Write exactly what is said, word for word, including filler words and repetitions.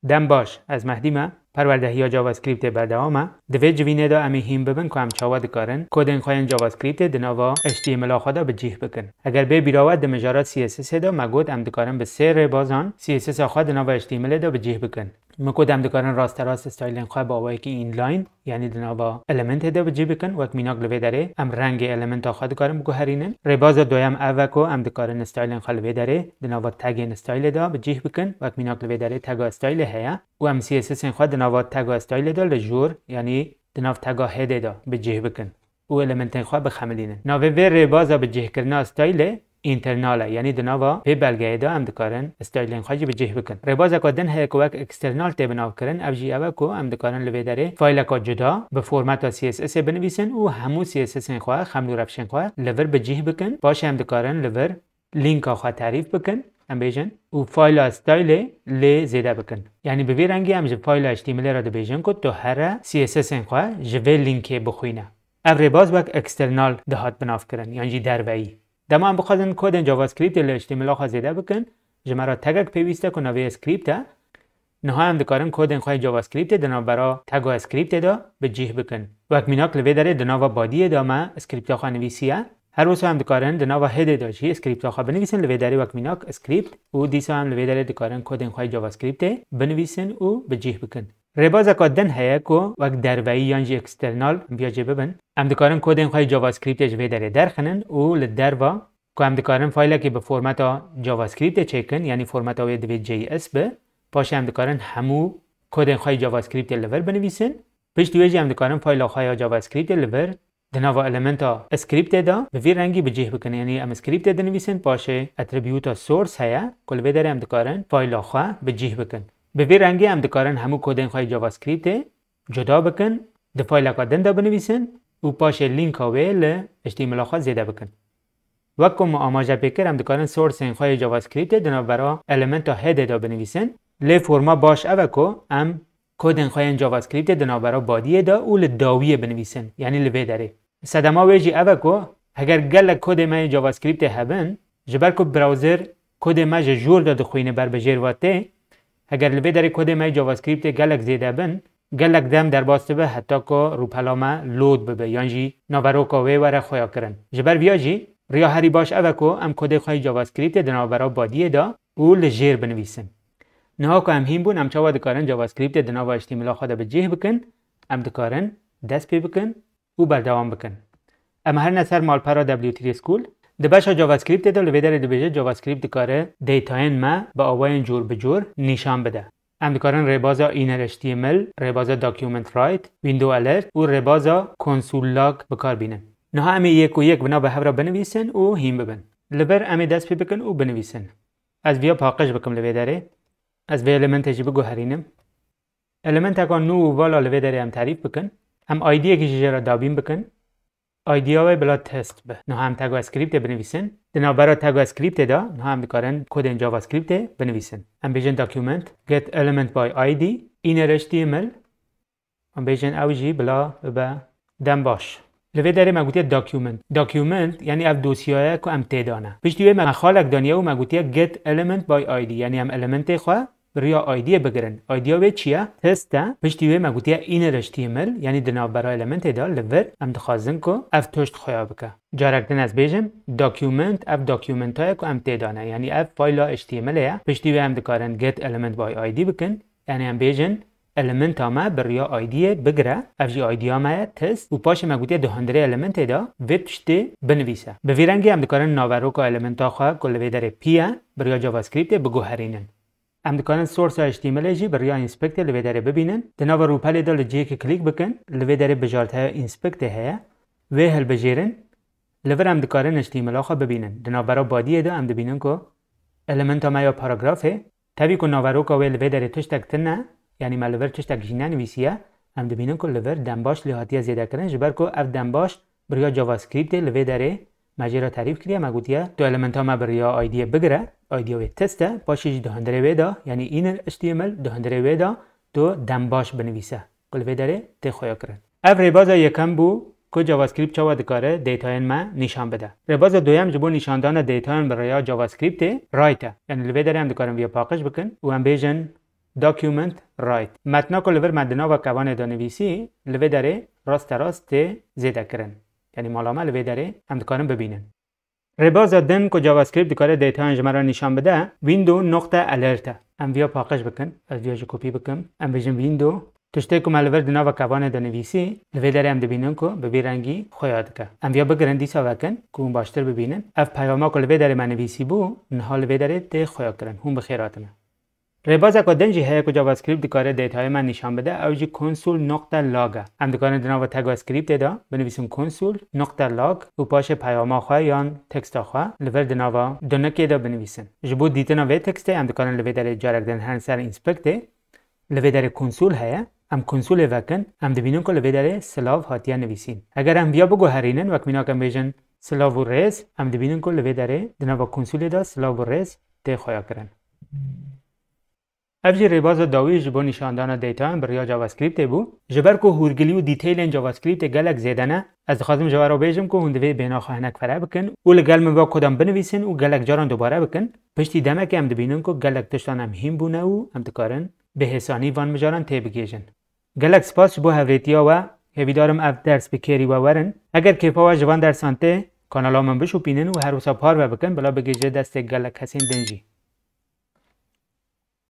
Dem baş, ez Mehdî me. Perwerdehiya JavaScriptê berdewam e. Di vê civînê de em ê hîn bibin ku em çawa dikarin kodên xwe yên JavaScriptê di nava H T M L a xwe de bi cih bikin. Eger bê bîra we di mijara C S S ê de me got em dikarin bi sê rêbazan C S S a xwe di nava H T M L ê de bi cih bikin. Me got em dikarin rasterast stylên xwe bi awayekî inline, yanî di nava elementê de bi cih bikin. Wek mînak li vê derê em rengê elementa xwe dikarin biguherînin. Rêbaza doyem ev e ku em dikarin stylên xwe li vê derê di nava tagên stylê de bi cih bikin. Wek mînak li vê derê taga stylê heye û em C S S ên xwe di nava taga stylê de li jor, yanî di nav taga headê de bi cih bikin û elementên xwe bixemilînin. Navê vê rêbaza bi cihkirina stylê internal e, yanî di nava vê belgeyê de em dikarin stylên xwe jî bi cih bikin. Rêbazeka din heye ku wek external tê binavkirin, ev jî ev e ku em dikarin li vê derê fayleka cuda bi formata C S S ê binivîsin û hemû C S S ên xwe, xeml û rewşên xwe li vir bi cih bikin. Paşê em dikarin li vir lînka xwe terîf bikin, em bêjin, û fayla stylê lê zêde bikin. Yanî bi vî rengî em ji fayla H T M L ê re dibêjin ku tu here C S S ên xwe ji vê lînkê bixwîne. Ev rêbaz wek external dihat binavkirin, yan jî derveyî. Dema em bixwazin kodên JavaScriptê li H T M L a xwe zêde bikin, ji me re tegek pêwîst e ku navê script e. Niha em dikarin kodên xwe yê JavaScriptê di navbera taga scriptê de bi cih bikin. Wek mînak li vê derê di nava bodyê de me scripta xwe nivîsiye. Her wisa em dikarin di nava headê de jî scripta xwe binivîsin, li vê derê wek mînak script, û dîsa em li vê derê dikarin kodên xwe yê JavaScriptê binivîsin û bi cih bikin. Rêbazeka din heye ku wek derveyî yan jî external em viya jê bibin. Em dikarin kodên xwe yê JavaScriptê ji vê derê derxinin û li derva ku em dikarin faylekê bi formeta JavaScriptê çêkin, yanî formeta wê divê J S be, paşê em dikarin hemû kodên xwe yê JavaScriptê li vir binivîsin. Piştî wê jî em dikarin fayla xwe ya JavaScriptê li vir di nava elementa scriptê de bi vî rengî bi cih bikin. Yanî em scriptê dinivîsin, paşê attribute source heye ku li vê derê em dikarin fayla xwe bi cih bikin. Bi vî rengî em dikarin hemû kodên xwe yê JavaScriptê cuda bikin, di fayleka din de binivîsin û paşê lînka wê li H T M L a xwe zêde bikin. Wek ku me amaje pê kir, em dikarin sourcên xwe yê JavaScriptê di navbera elementa headê de binivîsin. Lê forma baş ev e ku em kodên xwe yên JavaScriptê di navbera bodyê de û li dawiyê binivîsin, yanî li vê derê. Sedema wê jî ev e ku heger gelek kodê me yê JavaScriptê hebin, ji ber ku browser kodê me ji jor de dixwîne ber bi jêr ve tê, heger li vê derê kodê me yê JavaScriptê gelek zêde bin, gelek dem derbas dibe heta ku rûpela me load bibe yan jî naveroka wê were xuya kirin. Ji ber viya jî riya herî baş ev e ku em kodê xwe yê JavaScriptê di navbera bodyê de û li jêr binivîsin. Niha ku em hîn bûn, em çawa dikarin JavaScriptê di nava H T M L a xwe de bi cih bikin? Em dikarin dest pê bikin û berdewam bikin. Em herine ser malpera W three School. Di beşa JavaScriptê de li vê derê dibêje JavaScript dikare datayên me bi awayên cor bi cor nîşan bide. Em dikarin rêbaza inner H T M L, rêbaza document write, window alert û rêbaza console log bi kar bînin. Niha em ê yek û yek vina bi hev re binivîsin û hîn bibin. Li vir em ê dest pê bikin û binivîsin. Ez viya paqij bikim li vê derê. Ez vê elementê jî biguherînim. Elementeka nû û vala li vê derê em terîf bikin. Em I D'yekî jî jê re dabîn bikin. I D'ya wê bila test be. Niha em taga scriptê binivîsin. Di navbera taga scriptê de niha em dikarin kodên JavaScriptê binivîsin. Em bêjin document get element by I D inner H T M L. Em bêjin ew jî bila bibe dem baş. Li vê derê me gotiye document. Document, yanî ev dosyaya ku em tê de ne. Piştî wê me xalek daniye û me gotiye get element by I D, yanî em elementê xwe bi riya I D'yê bigirin. I D'ya wê çi ye? Test e. Piştî wê me gotiye inner H T M L, yanî di navbera elementê de li vir em dixwazin ku ev tişt xuya bike. Carek din ez bêjim, document, ev documenta ye ku em tê de ne, yanî ev fayla H T M L e ye. Piştî wê em dikarin get element by I D bikin, yanî em bêjin, elementa me bi riya I D'yê bigire, ev jî I D'ya me ye, test, û paşê me gotiye di hundirê elementê de vê tiştê binivîse. Bi vî rengî em dikarin naveroka elementa xwe ku li vê derê P ye, bi riya JavaScriptê biguherînin. Em dikarin source H T M L jî bi riya inspectê li vê derê bibînin. Di nava rûpelê de li cihekê click bikin, li vê derê bijarteya inspectê heye. Wê hilbijêrin, li vir em dikarin H T M L a xwe bibînin. Di navbera bodyê de em dibînin ku elementa me ya paragrafê, tevî ku naveroka wê li vê derê tiştek tune, yanî me li vir tiştek jî nenivîsiye, em dibînin ku li vir dembaş lê hatiye zêdekirin, ji ber ku ev dembaş bi riya JavaScriptê li vê derê me jê re terîf kiriye, me gotiye, tu elementa me bi riya I D'yê bigire, I D'ya wê test e, paşê jî di hundirê wê de, yanî inner H T M L, di hundirê wê de tu dembaş binivîse, ku li vê derê tê xuya kirin. Ev rêbaza yekem bû ku JavaScript çawa dikare datayên me nîşan bide. Rêbaza doyem ji bo nîşandana datayan bi rêya JavaScriptê write e. Yanî li vê derê em dikarin viya paqij bikin û em bêjin Document Right. Metna ku li vir me di nava kevanê de nivîsî, li vê derê rasterast tê zêdekirin. Yanî mala me li vê derê em dikarin bibînin. Rêbaza din ku JavaScript dikare detayan ji me re nîşan bide, window noqte alert e. Em viya paqij bikin, ez viya jî kopî bikim. Em bêjin window. Tiştê ku me li vir di nava kevanê de nivîsî, li vê derê em dibînin ku bi vî rengî xuya dike. Em viya bigirin dîsa vekin ku hûn baştir bibînin. Ev peyama ku li vê derê me nivîsî bû, niha li vê derê tê xuya kirin. Hûn bi xêr hatine. Rêbazeka din jî heye ku JavaScript dikare datayê me nîşan bide, ew jî console noqte log e. Em dikarin di nava tega scriptê de binivîsin console noqte log û paşê peyama xwe yan teksta xwe li vir di nava dunikê de binivîsin. Ji bo dîtina vê tekstê em dikarin li vê derê carek din herin ser inspectê. Li vê derê console heye. Em consolê vekin, em dibînin ku li vê derê silav hatiye nivîsîn. Eger em viya biguherînin, wek mînak em bêjin silav û rêz, em dibînin ku li vê derê di nava consolê de silav û rêz tê xuya kirin. Ev jî rêbaza dawî ji bo nîşandana datayan bi riya JavaScriptê bû. Ji ber ku hûrgilî û detailên JavaScriptê gelek zêde ne, ez dixwazim ji we re bêjim ku hûn divê bêhna xwe hinek fereh bikin û li gel min ve kodan binivîsin û gelek caran dubare bikin. Piştî demekê em dibînin ku gelek tiştan em hîn bûne û em dikarin bi hêsanî van mijaran têbigihêjin. Gelek spas ji bo hevrêtiya we. Hêvîdarim ev ders bi kêrî we werin. Eger kêfa we ji van dersan tê, kanala min bişopînin û her wisa parve bikin, bila bigihêje destê gelek kesên din jî.